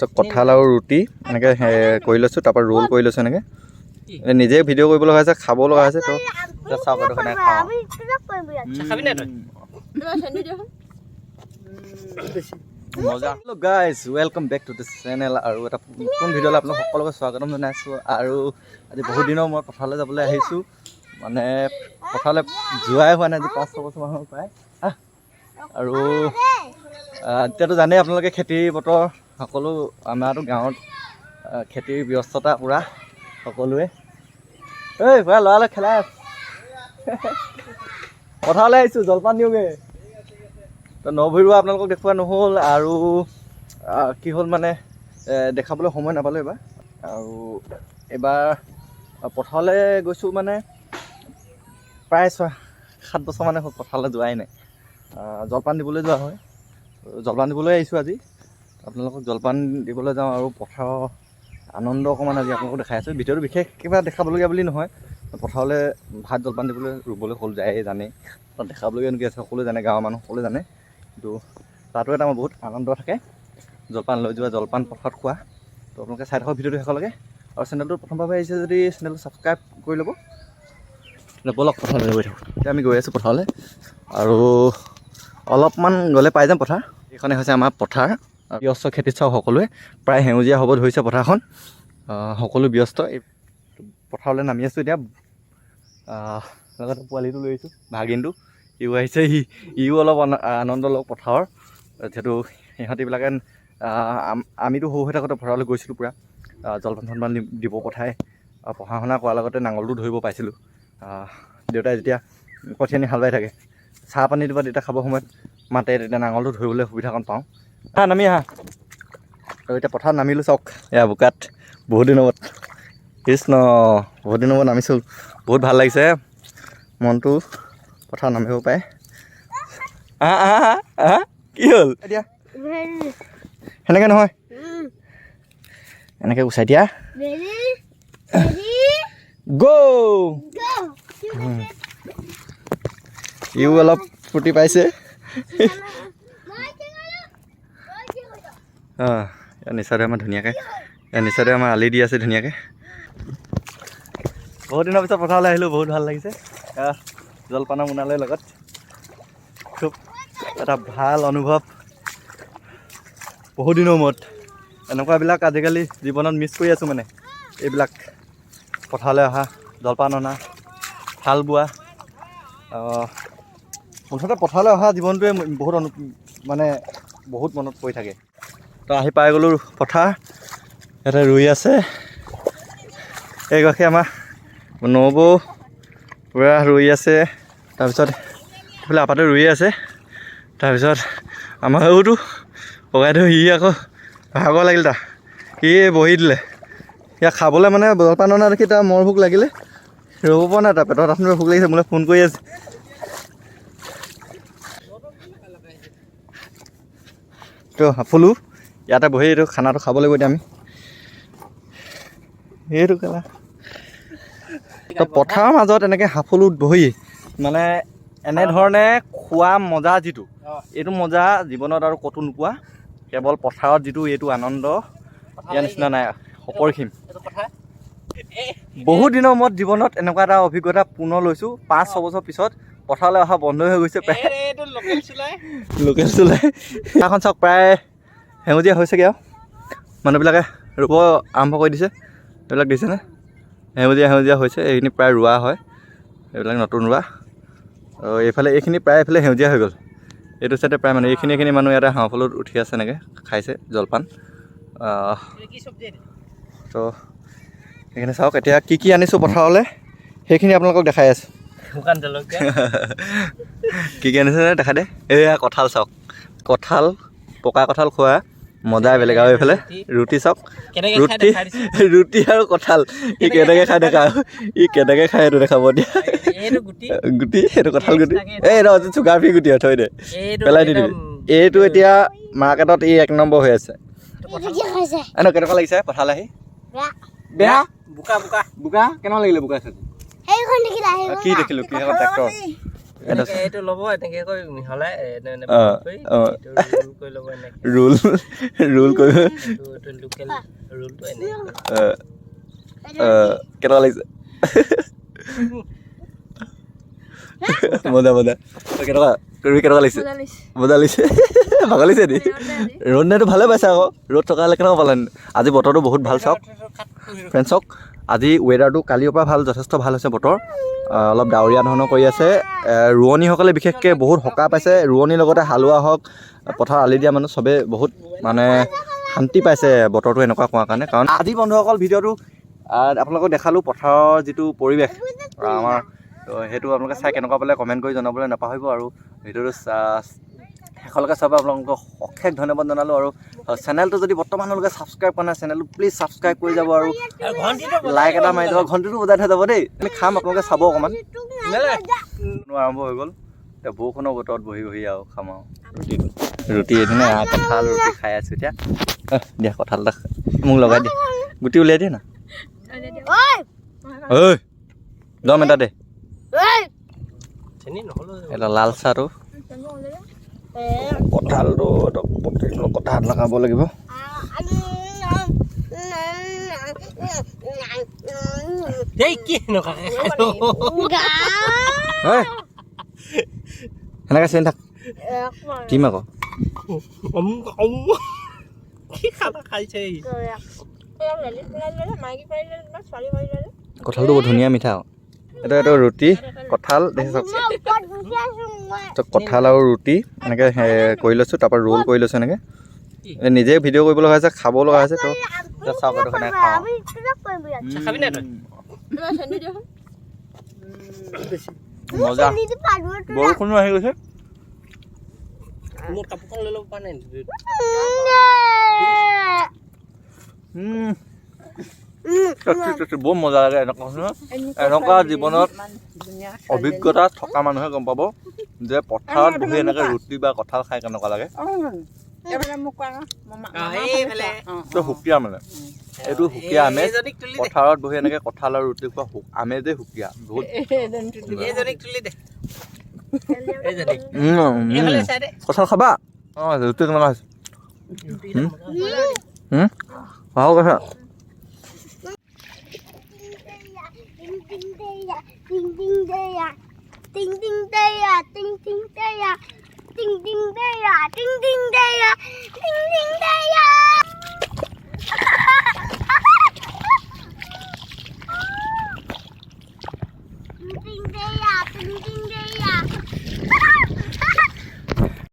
তো কঁঠাল আৰু ৰুটি এনেকৈ কৰি লৈছোঁ, তাৰপৰা ৰোল কৰি লৈছোঁ। এনেকৈ নিজে ভিডিঅ' কৰিব লগা হৈছে, খাব লগা হৈছে। তো এতিয়া চাওক, এইটো কেনেকৈ খাওঁ। খাবি নাই তই? মজা। Hello guys, welcome back to this channel আৰু এটা নতুন ভিডিঅ'লৈ আপোনালোক সকলোকে স্বাগতম জনাইছোঁ। আৰু আজি বহুত দিনৰ মূৰত পথাৰলৈ যাবলৈ আহিছোঁ। মানে পথাৰলৈ যোৱাই হোৱা নাই আজি 5-6 বছৰমান হ'ল প্ৰায়। আৰু এতিয়াতো জানেই আপোনালোকে, খেতিৰ বতৰ। সকলো আমাৰতো গাঁৱত খেতিৰ ব্যস্ততা পূৰা সকলোৱে। ঐ, পূৰা ল'ৰালৈ খেলাই আছে। পথাৰলৈ আহিছোঁ, জলপান দিওঁগৈ। তো নভূঁই ৰোৱা আপোনালোকক দেখুওৱা নহ'ল আৰু কি হ'ল মানে দেখাবলৈ সময় নাপালোঁ এইবাৰ। আৰু এইবাৰ পথাৰলৈ গৈছোঁ, মানে প্ৰায় 6-7 বছৰমানে হ'ল পথাৰলৈ যোৱাই নাই। জলপান দিবলৈ যোৱা হয়। জলপান দিবলৈ আহিছোঁ আজি। আপোনালোকক জলপান দিবলৈ যাওঁ আৰু পথাৰৰ আনন্দ অকণমান আজি আপোনালোকক দেখাই আছোঁ। ভিডিঅ'টো বিশেষ কিবা দেখাবলগীয়া বুলি নহয়। পথাৰলৈ ভাত জলপান দিবলৈ ৰুবলৈ হ'ল যায়, জানেই। তাত দেখাবলগীয়া কি আছে? সকলোৱে জানে, গাঁৱৰ মানুহ সকলোৱে জানে। কিন্তু তাতো এটা আমাৰ বহুত আনন্দ থাকে, জলপান লৈ যোৱা, জলপান পথাৰত খোৱা। তো আপোনালোকে চাই থাকক ভিডিঅ'টো শেষলৈকে আৰু চেনেলটো প্ৰথমবাৰ আহিছে যদি চেনেলটো ছাবস্ক্ৰাইব কৰি ল'ব। এতিয়া ব'লক, পথাৰলৈ গৈ থাকোঁ। এতিয়া আমি গৈ আছোঁ পথাৰলৈ আৰু অলপমান গ'লে পাই যাম পথাৰ। এইখনে হৈছে আমাৰ পথাৰ। ব্যস্ত খেতিত চাওক, সকলোৱে প্ৰায় সেউজীয়া হ'ব ধৰিছে পথাৰখন। সকলো ব্যস্ত। এই পথাৰলৈ নামি আছোঁ এতিয়া। লগতে পোৱালিটো লৈ আহিছোঁ, ভাগিনটো। ইও আহিছে, ইও অলপ আনন্দ লওক পথাৰৰ। যিহেতু সিহঁতিবিলাকে আমিতো সৰু হৈ থাকোঁতে পথাৰলৈ গৈছিলোঁ পূৰা। জলপান চলপান দিব পঠাই পঢ়া শুনা কৰাৰ লগতে নাঙলটো ধৰিব পাইছিলোঁ। দেউতাই যেতিয়া কঠীয়ানি হাল বাই থাকে, চাহ পানী দিব দেউতা খাবৰ সময়ত মাতে, তেতিয়া নাঙলটো ধৰিবলৈ সুবিধাকণ পাওঁ। আহা, নামি আহা। আৰু এতিয়া পথাৰত নামিলোঁ। চাওক, এয়া বোকাত বহুত দিনৰ মূৰত, কৃষ্ণ, বহুত দিনৰ মূৰত নামিছোঁ। বহুত ভাল লাগিছে মনটো পথাৰত নামিব পাৰে। আহা, আহা, আহা, আহা। কি হ'ল এতিয়া? সেনেকৈ নহয়, এনেকৈ গুচাই দিয়া। গ'। ইও অলপ ফূৰ্তি পাইছে। অঁ, ইয়াৰ নিচাতে আমাৰ ধুনীয়াকৈ, ইয়াৰ নিচাতে আমাৰ আলি দি আছে ধুনীয়াকৈ। বহুত দিনৰ পিছত পথাৰলৈ আহিলোঁ, বহুত ভাল লাগিছে। জলপানৰ মোনালৈ লগত খুব এটা ভাল অনুভৱ। বহুত দিনৰ মূৰত এনেকুৱাবিলাক আজিকালি জীৱনত মিছ কৰি আছোঁ। মানে এইবিলাক পথাৰলৈ অহা, জলপান অনা, হাল বোৱা, মুঠতে পথাৰলৈ অহা জীৱনটোৱে বহুত মানে বহুত মনত পৰি থাকে। তো আহি পাই গ'লোঁ পথাৰ। ইয়াতে ৰুই আছে এইগৰাকী আমাৰ নবৌ, পূৰা ৰুই আছে। তাৰপিছত এইফালে আপাটো ৰুই আছে। তাৰপিছত আমাৰ সৰুটো ককাইদেউ, সি আকৌ ভাগৰ লাগিল তাৰ, সি বহি দিলে ইয়াক খাবলৈ। মানে জলপান অনা দেখি তাৰ মৰ ভোক লাগিলে, ৰ'ব পৰা নাই। তাৰ পেটত আথনিৰ ভোক লাগিছে, মোলৈ ফোন কৰি আছে। তো হাফলো ইয়াতে বহি এইটো খানাটো খাব লাগিব এতিয়া আমি। এইটো কেলা। তো পথাৰৰ মাজত এনেকৈ হাফলুত বহি মানে এনেধৰণে খোৱা মজা যিটো, এইটো মজা জীৱনত আৰু ক'তো নোপোৱা। কেৱল পথাৰত যিটো এইটো আনন্দ, ইয়াৰ নিচিনা নাই, অপৰিসীম। এইটো কথা। বহুত দিনৰ মূৰত জীৱনত এনেকুৱা এটা অভিজ্ঞতা পুনৰ লৈছোঁ। 5-6 বছৰ পিছত পথাৰলৈ অহা বন্ধ হৈ গৈছে প্ৰায়। এইটো লোকেল চুলাই। লোকেল চুলাই। পথাৰখন চাওক, প্ৰায় সেউজীয়া হৈছেগৈ আৰু মানুহবিলাকে ৰুব আৰম্ভ কৰি দিছে। এইবিলাক দিছেনে, সেউজীয়া সেউজীয়া হৈছে। এইখিনি প্ৰায় ৰোৱা হয়, এইবিলাক নতুন ৰোৱা। আৰু এইফালে এইখিনি প্ৰায় এইফালে সেউজীয়া হৈ গ'ল। এইটো চাইডে প্ৰায় মানে এইখিনি এইখিনি মানুহ ইয়াতে হাঁহফলত উঠি আছে, এনেকৈ খাইছে জলপান। কি চব্জি? তো সেইখিনি চাওক। এতিয়া কি কি আনিছোঁ পথাৰলৈ, সেইখিনি আপোনালোকক দেখাই আছোঁ। শুকান জলকীয়া। কি কি আনিছে দেখা দে। এয়া কঁঠাল চাওক, কঁঠাল, পকা কঁঠাল খোৱা মজাই বেলেগ। আৰু এইফালে ৰুটি চাওক। কেনেকে খাই ৰুটি দেখাই দিছে। ৰুটি আৰু কঁঠাল ই কেনেকৈ খাই দেখা, ই কেনেকৈ খাই সেইটো দেখাব দিয়া। এইটো গুটি। গুটি, সেইটো কঁঠাল গুটি। এই ৰ, চুগাৰ ফ্ৰী গুটি হয়, থৈ দে। এইটো পেলাই দি দিবি। একদম। এইটো এতিয়া মাৰ্কেটত ই 1 নম্বৰ হৈ আছে। এনে কেনেকুৱা লাগিছে পথাৰলৈ আহি? বেয়া? বোকা বোকা। বোকা কেনেকুৱা লাগিলে? বোকা আছে। কি দেখিলোঁ? কি এখন ট্ৰেক্টৰ। এনেকে এইটো ল'ব, এনেকে কৰি মিহলাই এনে কৰি এইটো ৰোল কৰি ল'ব এনেকে। ৰোল ৰোল কৰি এইটো লোকেল ৰোলটো এনেকে। কেনেকুৱা লাগিছে? মজা মজা। কেনেকুৱা কৰি, কেনেকুৱা লাগিছে? মজা লাগিছে। ভাগৰ লাগিছে নি? ৰ'দ নাইতো, ভালে পাইছে আকৌ। ৰ'দ থকা হ'লে কেনেকুৱা পালে? আজি বতৰটো বহুত ভাল। চাওক ফ্ৰেণ্ড, চাওক, আজি ৱেডাৰটো কালিৰ পৰা ভাল, যথেষ্ট ভাল হৈছে বতৰ। অলপ ডাৱৰীয়া ধৰণৰ কৰি আছে। ৰোৱনীসকলে বিশেষকৈ বহুত সকাহ পাইছে। ৰোৱনীৰ লগতে হালোৱা হওক, পথাৰ আলি দিয়া মানুহ চবেই বহুত মানে শান্তি পাইছে বতৰটো এনেকুৱা কোৱাৰ কাৰণে। কাৰণ আজি বন্ধুসকল, ভিডিঅ'টো আপোনালোকক দেখালোঁ পথাৰৰ যিটো পৰিৱেশ আমাৰ, তো সেইটো আপোনালোকে চাই কেনেকুৱা পালে কমেণ্ট কৰি জনাবলৈ নাপাহৰিব। আৰু ভিডিঅ'টো শেষলৈকে চাব, আপোনালোকক অশেষ ধন্যবাদ জনালোঁ। আৰু চেনেলটো যদি বৰ্তমানলৈকে ছাবস্ক্ৰাইব কৰা নাই, চেনেলটো প্লিজ ছাবস্ক্ৰাইব কৰি যাব আৰু লাইক এটা মাৰি যাব, ঘণ্টিটো বজাই থৈ যাব দেই। আমি খাম, আপোনালোকে চাব অকণমান। আৰম্ভ হৈ গ'ল এতিয়া। বৰষুণৰ বতৰত বহি বহি আৰু খাম আৰু ৰুটিটো। ৰুটি এইপিনে, কঁঠাল ৰুটি খাই আছোঁ এতিয়া। দিয়া, কঁঠাল এটা মোক লগাই দিয়া, গুটি উলিয়াই দিয়া না। ঐ দম এটা দে। এটা লাল চাহটো, কঁঠালটো কঁঠাল লগাব লাগিব। সেনেকে চিনি থাক, দিম আকৌ। কঁঠালটো বৰ ধুনীয়া মিঠা। এইটো ৰুটি কঁঠাল দেখিছ? কঁঠাল আৰু ৰুটি এনেকৈ কৰি লৈছোঁ, তাৰপৰা ৰোল কৰি লৈছোঁ এনেকৈ। নিজে ভিডিঅ' কৰিব লগা হৈছে, খাব লগা হৈছে। তো চাওক, এইটো কেনেকৈ খাওঁ। মজা, বৰষুণো আহি গৈছে। বৰ মজা লাগে। এনেকুৱা জীৱনত অভিজ্ঞতা থকা মানুহে গম পাব যে পথাৰত বহি এনেকৈ ৰুটি বা কঁঠাল খাই কেনেকুৱা লাগে। সুকীয়া মানে এইটো সুকীয়া আমেজ। পথাৰত বহি এনেকৈ কঁঠাল আৰু ৰুটি খোৱা আমেজেই সুকীয়া বহুত। কঁঠাল খাবা? অঁ, ৰুটি কেনেকুৱা হৈছে? ভাল কথা। Ding ding day ya, ding ding day ya, ding ding day ya, ding ding day ya, ding ding day ya. Ding ding day ya, ding